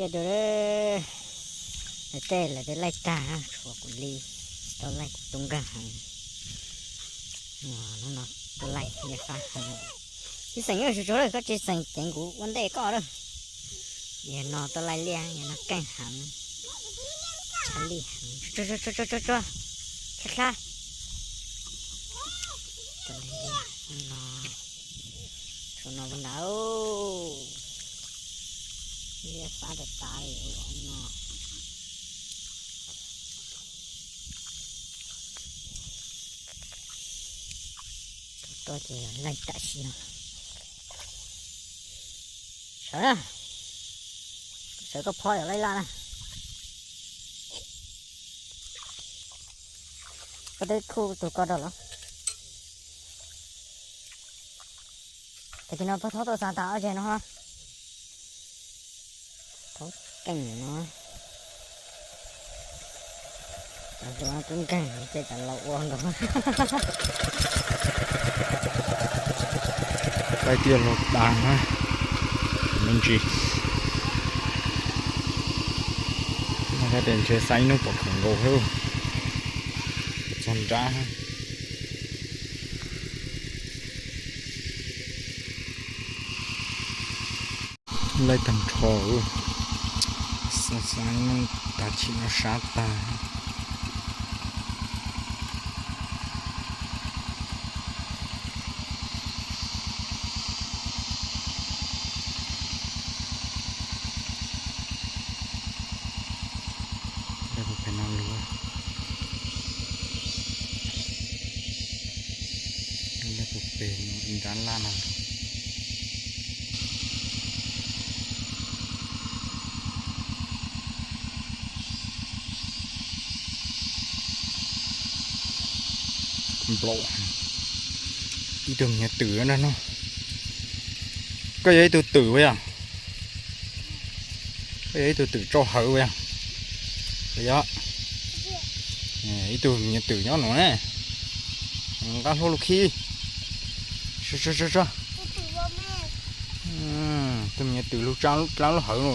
Rau tej lawv twb laij tag, tshuav kuv li tsis tau laij, kuv tub nkeeg heev. Hnub no tuaj laij liaj fab heev. Tsis xeem, tsuag tsuag lawm, koj tsis xeem ceev kuv ua ntej koj lawm. Yog no tuaj laij liaj, yog no keej heev, tshaj lij heev. Tsuag tsuag, khab khab. Tuaj laij liaj no, tshuav no nrad, liaj fab tas tas li no. Tuaj ces laij tam sim no. Sawv na, sawv koj phob yog laij laj na. Koj twb khuj tus ko rau los? Tam sim no pab thaub tuaj xa tas ob zeg no. Thaub keej no. Cov hluas tub nkeeg tej cov laus ua nkaus. Laij tiaj laug tas na, me ntsis. Ntshe xa ib hnub pom khaum nkaus thiab. Txog nrab. Laij tag nrho, xa xa ib hnub tag, chim no sab tag. Laij puag pem no luag, laij puag pem nrab laj no. Nplaum, ib tug me nyuam twm no. Koj yog ib tug twm ua yog? Koj yog ib tug twm tsau hawv ua yog? Yog. Ib tug me nyuam twm nyob no ne, nqa hlua lug khi. Tus me nyuam twm lug dlaab lub hawv no.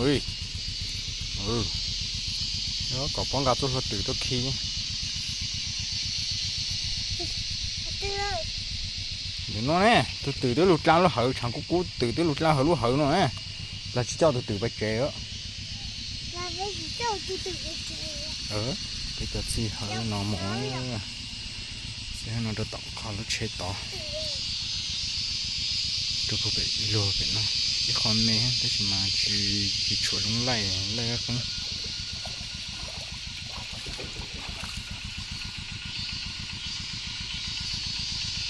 Kom pab nqa txuj hlua twm tuaj khi. Tus no ne, tus twm twb lug dlaab lub hawv, tshav kub kub twm twb lug dlaab hawv lub hawv no ne. Los tsis coj tus twm pais tsev. Peb cov txij hawv no mus, txij hawv no rau tom qhov lub tsheb tod, rau puag pem luag pem no. Ib qho me tab sis mas tsis, tsis tshuav zoo laij, laij qeeb.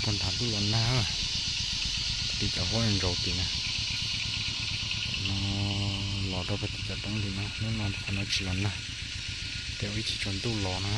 Puag nrad lub los nag, tim cov huab ntsaus tim na, no los rau puag tim cov roob tim no, hnub no qhov no tsis los nag, ces ua ib chim tsaus ntuj los no.